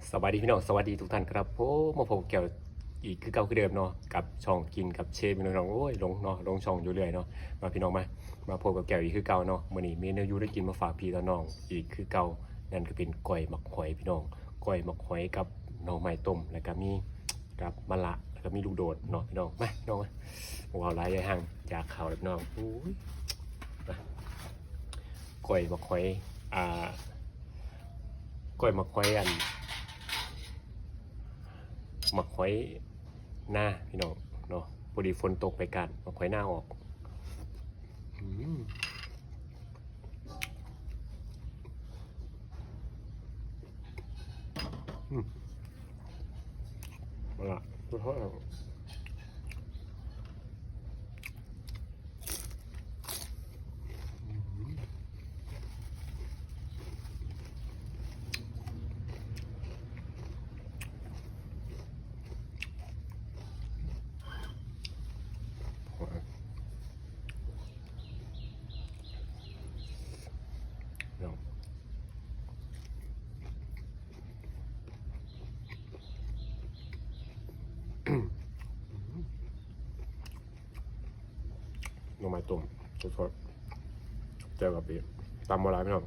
ສະບາຍດີພີ່ນ້ອງ ສະຫວັດດີທຸກທ່ານຄັບຜົມ. ມາພົບກັບແກ້ວອີກຄືເກົ່າຄືເດີມເນາະ ກັບຊ່ອງກິນກັບເຊຟພີ່ນ້ອງ. ໂອ້ຍ ລົງເນາະ ລົງຊ່ອງຢູ່ເລື້ອຍເນາະ. ມາພີ່ນ້ອງ ມາ ມາພົບກັບແກ້ວອີກຄືເກົ່າເນາະ. ມື້ນີ້ມີແນວຢູ່ແນວກິນມາຝາກພີ່ຕໍ່ນ້ອງອີກຄືເກົ່າ ນັ້ນກໍເປັນກ້ອຍໝາກຫອຍພີ່ນ້ອງ. ກ້ອຍໝາກຫອຍກັບໜໍ່ໄມ້ຕົ້ມ ແລ້ວກໍມີກັບມະລະ ແລ້ວກໍມີລູກໂດດເນາະພີ່ນ້ອງ. ມາພີ່ນ້ອງ ມາ ບໍ່ເວົ້າຫຼາຍ ຢ່າໃຫ້ຫ່າງຈາກເຂົ້າເລີຍພີ່ນ້ອງ. ໂອ້ຍ ມາ ກ້ອຍໝາກຫອຍ ອ່າ ກ້ອຍໝາກຫອຍ ອັນ ໝາກຫອຍນາພີ່ນ້ອງເນາະ. ພໍດີຝົນຕົກໄປການໝາກຫອຍນາອອກ. ອືມ ອືມ ເອົາລະ ໜໍ່ໄມ້ຕົ້ມສົດໆ ແຈ່ວກະປິ ຕຳບໍ່ຫຼາຍພີ່ນ້ອງ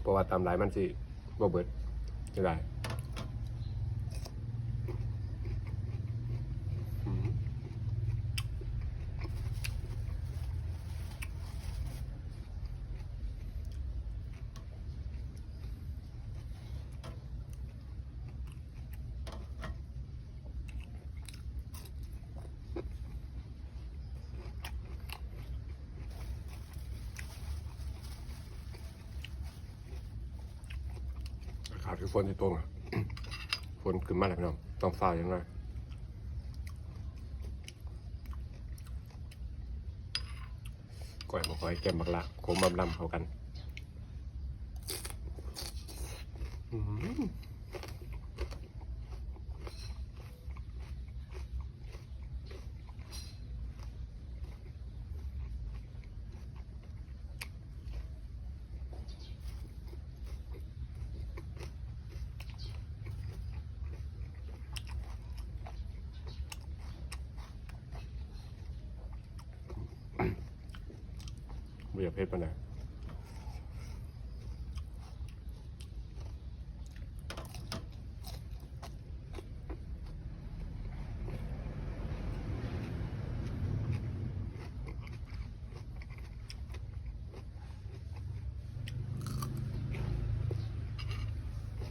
ເພາະວ່າຕຳຫຼາຍມັນຊິບໍ່ເບິດ ເສຍດາຍ. ອືມ ອາກາດຄືຝົນຊິຕົກອະ ຝົນຂຶ້ນມາແລ້ວພີ່ນ້ອງ ຕ້ອງຟ້າວຈັ່ງໜ້ອຍ. ກ້ອຍໝາກຫອຍແຈ່ວໝາກລະ ຂົມລຳໆ ເຂົ້າກັນ. ອືມ ບໍ່ຢາກເຜັດປານໃດ.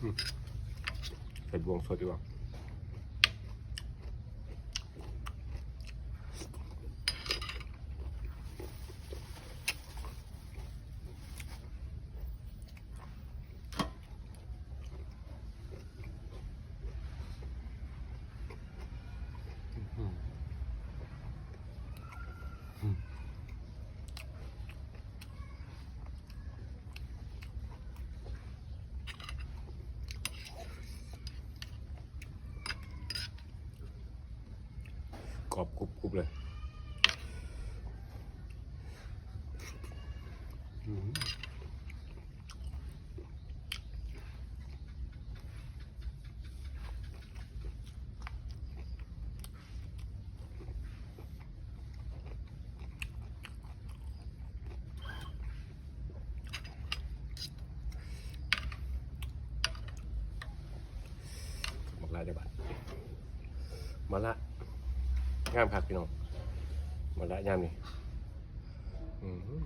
ອືມ ໃສ່ບ່ວງສົດດີກວ່າ. ກອບກຸບໆ ເລີຍ. ອືມ ໝາກລະຈັກບາດ ໝາກລະງາມຄັກພີ່ນ້ອງ ໝາກລະຍາມນີ້. ອືມ ອ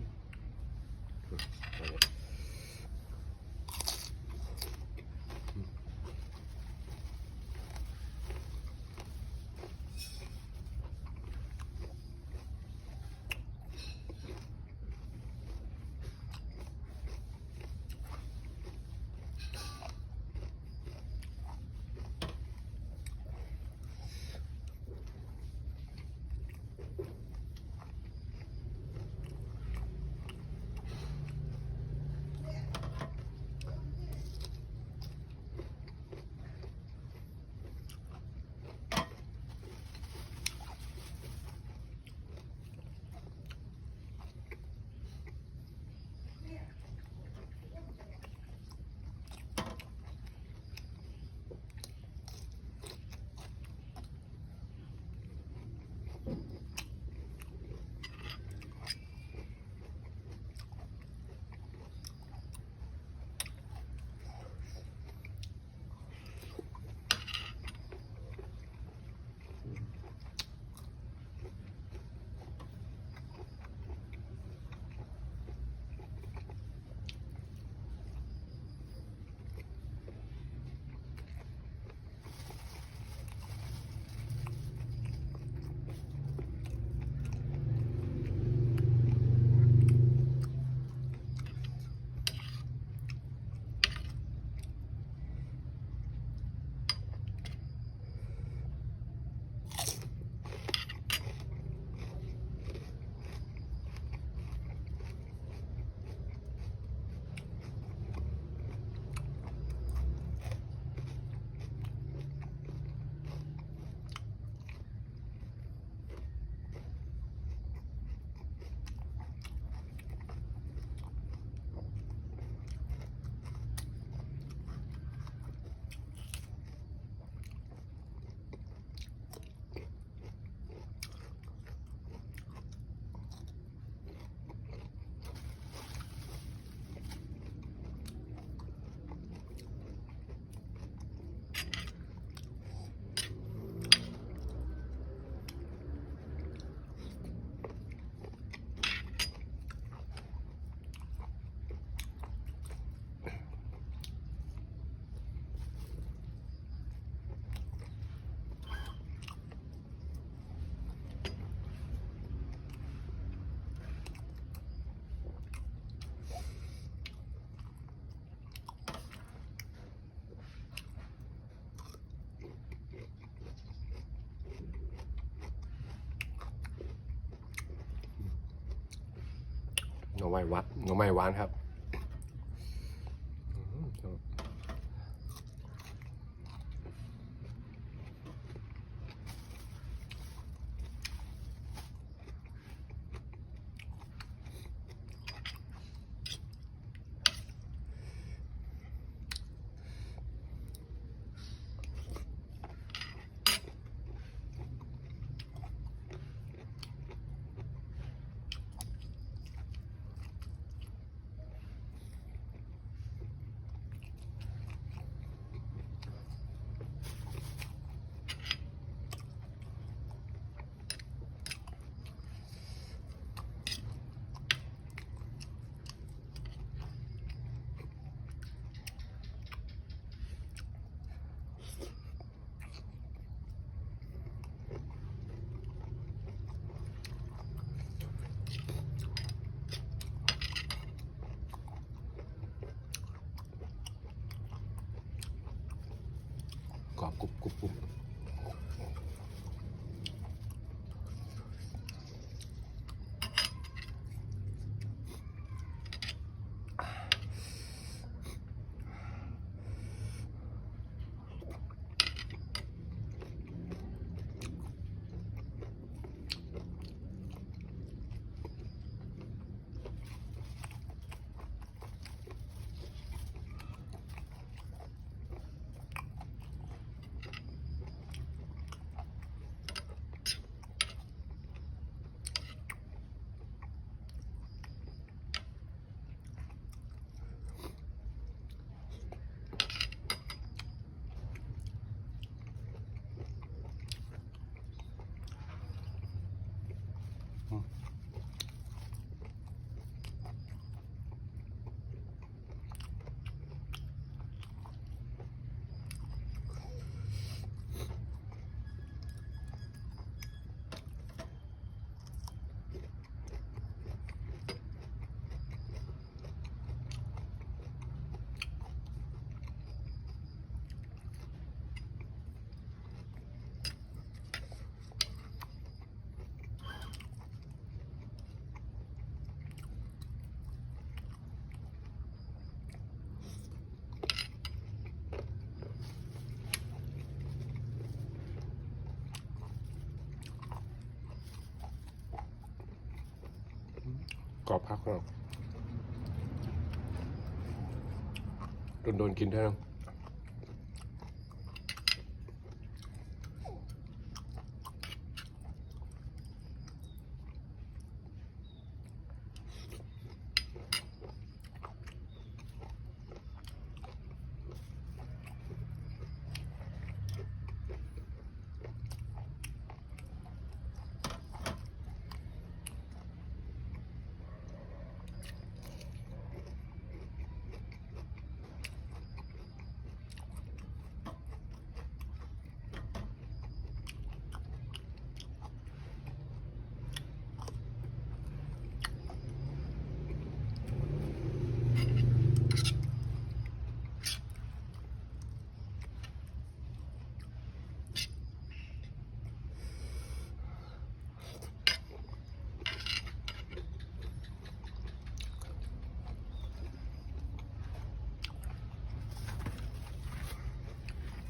ໄມ້ຫວານ ໜໍ່ໄມ້ຫວານຄັບ. ກອບກຸບໆ. ກອບຄັກເນາະ ດົນໆກິນເທື່ອໜຶ່ງ.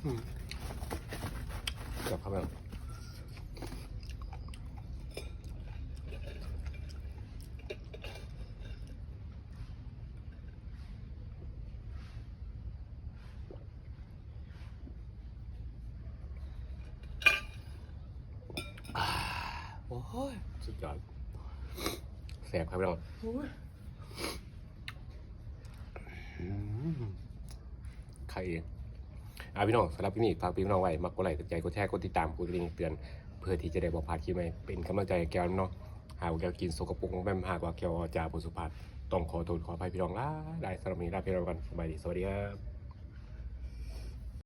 ອືມ ແຊບຄັກແລ້ວ. ໂອ້ຍ ສຸດຍອດ ແຊບຄັກພີ່ນ້ອງ. ໂອ້ຍ ອືມ ໄຂ່ອີກ. ອ່າ ພີ່ນ້ອງ ສຳລັບຄລິບນີ້ ຝາກພີ່ນ້ອງໄວ້ ມັກກົດໄລ້ ກົດໃຈ ກົດແຊ ກົດຕິດຕາມ ກົດກະດິ່ງເຕືອນ ເພື່ອທີ່ຈະໄດ້ບໍ່ພາດຄລິບໃໝ່ ເປັນກຳລັງໃຈໃຫ້ແກ່ນ້ອງ. ຫາກວ່າແກ້ວກິນສົກກະປົກ ແມ່ນຫາກວ່າແກ້ວວາຈາບໍ່ສຸພາບ ຕ້ອງຂໍໂທດຂໍອະໄພພີ່ນ້ອງຫຼາຍໆ. ສຳລັບມື້ນີ້ລາພີ່ນ້ອງໄປກ່ອນ. ສະບາຍດີ ສະຫວັດດີຄັບ.